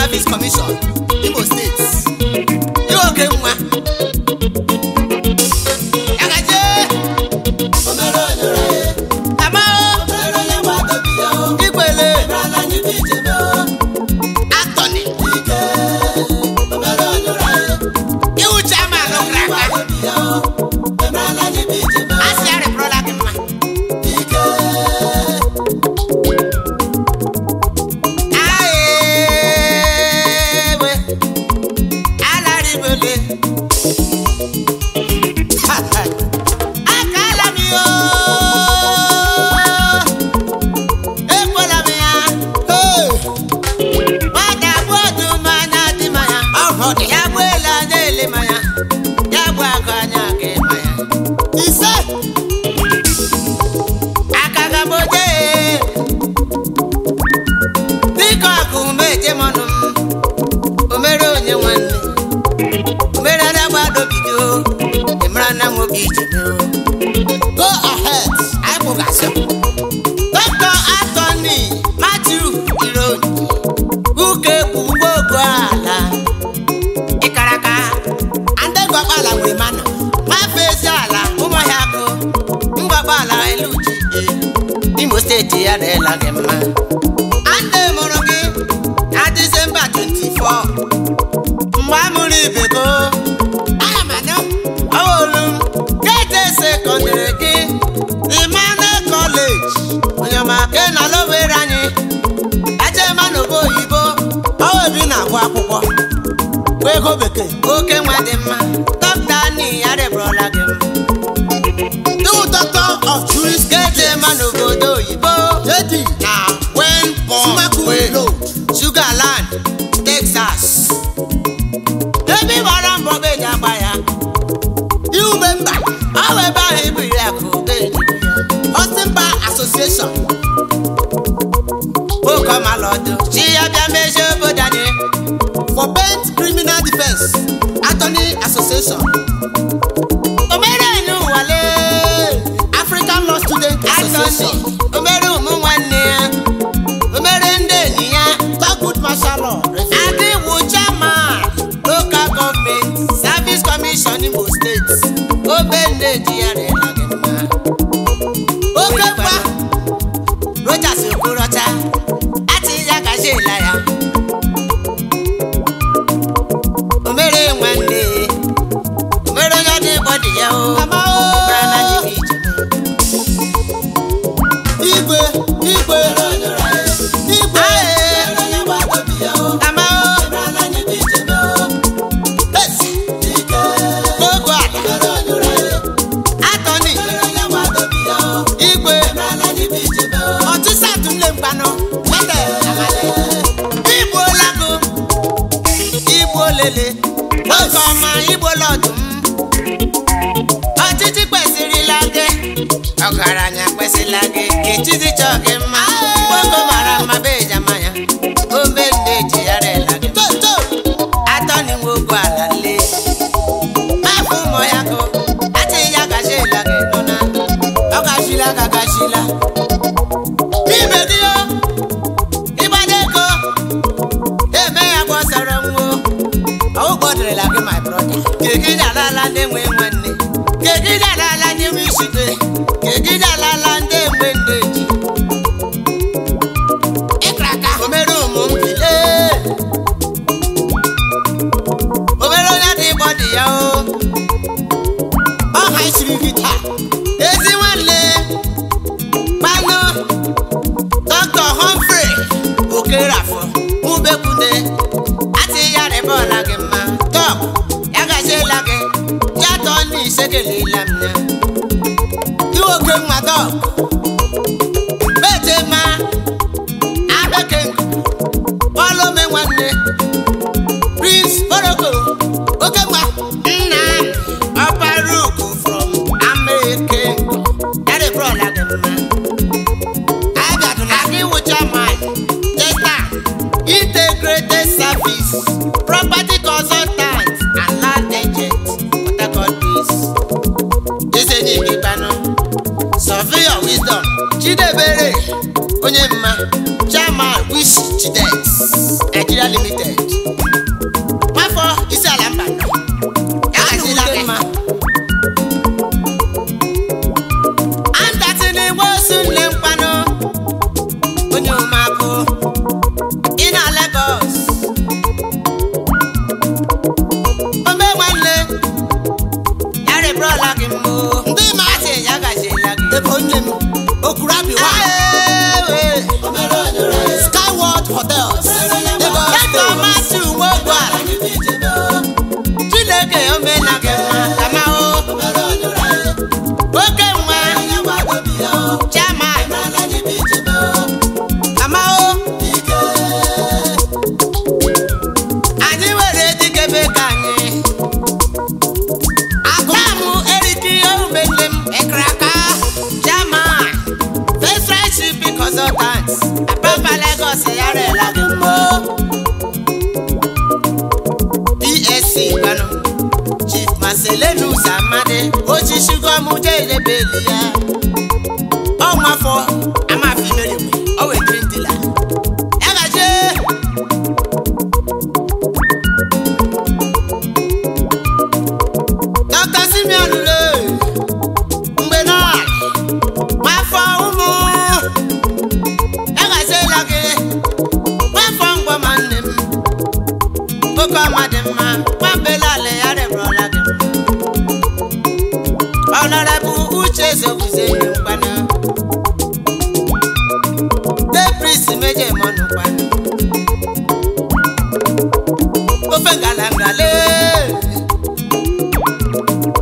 Service Commission, Imo State. Iwoke nwa. Yagaje. Ama o. Igbele. Attorney. Iwu chairman Okraka. Asị arịpụrụla gị mma. Aewe. Alaribele. Akala mi o. Ekwela m ya. Nwata bụ ọdụm anya dị ma ya. Ya bụ ele anya ele ma ya. Ya bụ agụ anya aga ịma ya. Ise. Aka ga m oje. Dịka ọkụ m eje m ọnụ m. O mere onye nwanne. O mere ada gbadobido. Ị mara na nwoke ije m o. Go ahead. Anyị kpụgasị. Dr. Anthony Matthew Ironji. Uke bụ ngwogwu ala. Ịkaraka. Ndị ngwakpala nwere manụ. Nwafe ezi ala ụmụahịa akụ. Ngwakpala eluji. Imo steeti ya na-ela gị mma. Ande mụrụ gị na Disemba 24. Mgbe a mụrụ ibe go. Ana m anụ. Ọwolu m. Gete sekọndịrị gị. Emmanuel College. Onye ọma ke na lowere anyị. Ejema n'obo oyibo. Ọ ebi na-agụ akwụkwọ. Ego bekee. Oke nwa dị mma. Dọkịta Ani ya rịbụrụla gị mma. Iwu Doctor of Juris Gete ma n'obodo oyibo. JD. Na Wenpon Sumaku Road. Sugarland, Texas. Ebe ị gbara mbọ bụ eji agba ya. Iwu member. Ọ bụ ebe ahụ ibiri akụ ga-eji ya. Austin Bar Association. Nwoke ọma lọdụ. Chi ya bịa mezie obodo anyị. For Bent Criminal Defense Attorney Association. Omere enyi ụwa lee. African Law Student Association. Attorney. Omere ụmụ nwanne ya. Omere ndị enyi ya. Thurgood Marshall Law. Adịwu chairman local government service commission Imo State. Obenne ji ya rela gị mma. Oke mgba. Rochas Okorocha. Achị ya gaziela ya. Omere nwanne. Omere onye dị gbọdị ya o. Ama o. Ịbara na ji ije. Igwe. Igwe. Igwe. Ae. Ama o. Yes. Gbogbo ala. Attorney. Igwe. Ọtụtụ atụle mgbanụ. Nwata amale. Igbo lago. Igbo lele. Oge ọma Igbo lọdụ m. Ọchịchị kwesịrịla gị. Ọgaranya kwesịla gị. Echizi chọọ gị mma. Gbogbo mara mma be ejama ya. Obe ndị eji ya rela gị. To to. Attorney nwoke ala le. Afọ ụmụ ya kụ. Achị ya gaziela gị nọ na. Ọ gachila ka gachila. Ibe gị o. Ịgbada ego. Eme ya gbọsara nwo. Ọwụ gbọdịrịla gị my brother. Kegide alala ndị nwe nwanne. Kegide alala ndị nwe isite. Kegide alala ndị nwe ndị ji. Ịkraka omere ụmụ m bile. Omere onye dị gbọdị ya o. Ọ ha isiri gị taa. Ezi nwanne. Kpanụ. Dr. Humphrey Okerafọ Ubekwune atị ya rịbọla gị mma. Tọp ya gaziela gị. Ya tọọ n'ise kelela m ya. Iwe oke nwa dọk. Bete ma abeke ọlụme nwanne Prince Boroko Oke nwa. nna Ọparuku from Ameke ya rịbọla gị mma. Abịadụla. Akiwu chairman Testa Integrated Service Property Consultant and Land Agent Port Harcourt Base. Ezenyi Igbanu Surveyor Wisdom Chidebere Onye mma Chairman Wish Chidex Nigeria Limited. Dr. Matthew Nwogwara Chineke omena gị mma kama o oke nwa chairman kama o anyị nwere dikebe ka anyị akụmụ eriki omele m ịkraka chairman First Friendship Consultant Apapa Lagos ya rela gị mma PSC gbanụ Chief Marcellinus Amadi ochishigomu jelebeli ya ọnwafọ amafi merigwe o wetiri ndila ya gaje Dr. Simeon le mgbe na nwafọ ụmụ ya gaziela gị nwafọ ngwa ma nne m oke ọma dị mma nwambelala ya rịbụrụla gị Honorable Uche Zoguze mkpanụ Depris meje mọnụ kpanụ ofe ngalangale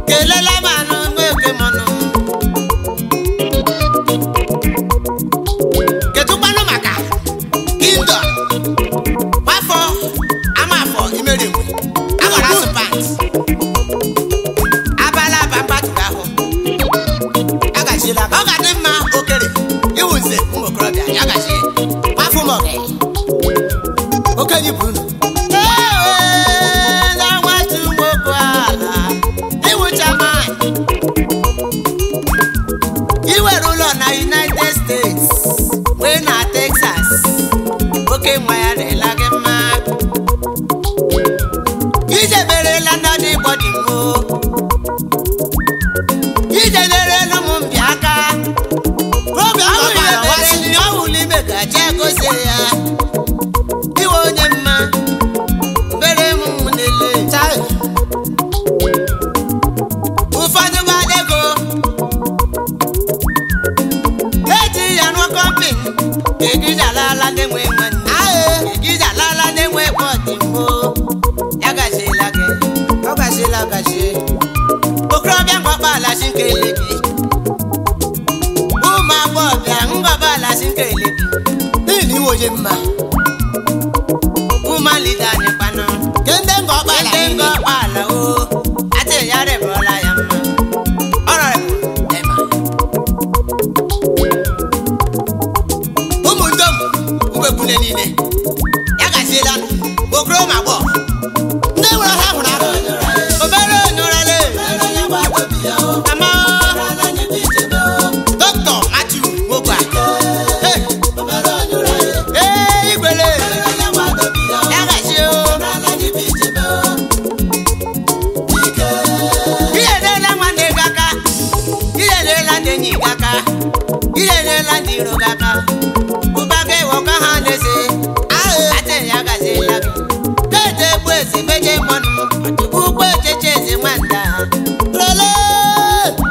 kelela manụ nweke mọnụ kedu kpanụ maka kingdom nwafọ amafọ imerigwe agbara asụ pant abala aba mkpatụrụ ahụ agachiela ọ ga-adị mma okere iwu nze ụmụ okorobịa ya gachi nwafọ ụmụ Okenye bụ unu. Ee, na nwatụ nwoke ala iwụcha mine iwere ụlọ na United States wee na Texas oke nwa ya rela gị mma ijeberela ndị dị gbọdị mmo ijelerela ụmụ mbịa aka Obi ọ ọgbara wasị. wụlụ ime gaji gozie ya iwe onye mma mbere m nlele Chai. ụfọdụ gbada ego eji ya rụọ kọmpin egijalala na-enwe nwanne egijalala na-enwe bọdị mbụ ya gaziela gị Ọ gaziela agazie. okorobịa ngọkpala si nke elebi ụmụ agbọghọbịa ngọkpala si nke elebi N'ihi na iwe onye mma. ụmalide anyị kpanụ Ke ndị nga ọkpala ndị niile. ngọkpala o atị ya rịbụrụla ya mma ọ rọrịbụ ema Ụmụ ndom umekwune niile. Ya gaziela nụ okoro ma gbọ Ndị nwere ha hụrụ ahụ. obere onyorale ama Dr. Matthew Nwogwa Hey, ee igwele ya gazie o ilelela nwanne gị aka ilelela ndị enyi gị aka ilelela ndị iro gị aka ụba gị wọka ha n'eze atị ya gaziela gị kete egbu eze meje mọnụ ọtụkwu ugbo echeche eze nwanda Lele.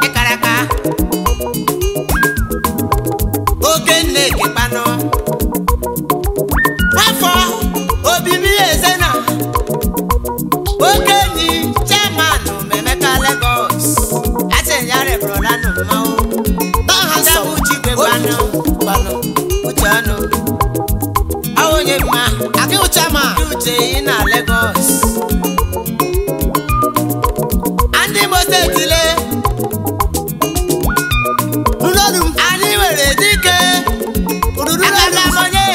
ịkaraka oke nne kekpanụ nwafọ obibi eze na oke enyi chairman Memeka Lagos asị ya rịbụrụla nụ mmanwụ N'aha nsọ. Uche gwanụ Gwanụ. uche ọnụ ọ onye mma Akị uche ma. uche ị na Lagos ndị Imo steeti le Nụrụ m. anyị nwere dike Ururu akaka onye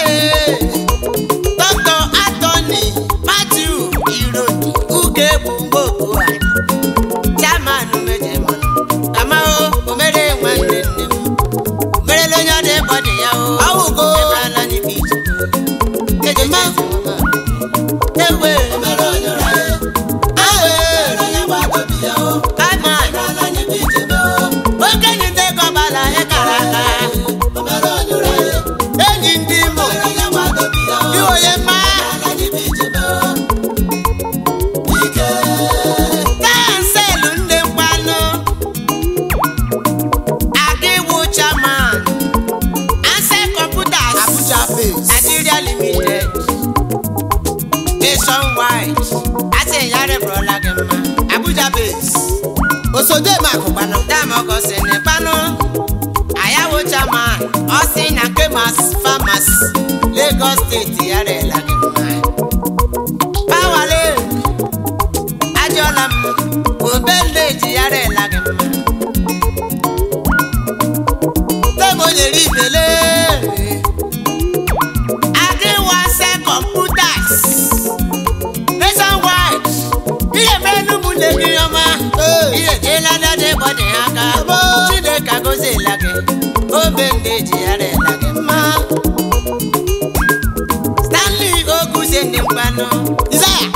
Dr. Anthony Matthew Ironi Uke bụ mgbogo a chairman mejemọnụ amao omere nwanne nne m merele onye ọ dị bọdị ya o Awụgo. ebrala anyị bụ ije ejeje ewe Nationwide asị ya rịbụrụla gị mma. Abuja base Osodeme akụkpanụ. Damọgọsị kpanụ ayawo chairman ọsị na Kemas Pharmacy Lagos State ya rịla gị mma. Pawale ajọla m obeleji ya rịla gị mma. Temo nyere ibele. Agriwase Computers Nationwide ihe mere ụmụnne gị ọma. Ihe jeela dada ịgbọdị ha aka. Chineke agọziela gị. Obe ndị ji ya rịla gị mma. Stanley Oguzie ndị mkpanụ. Isaiah.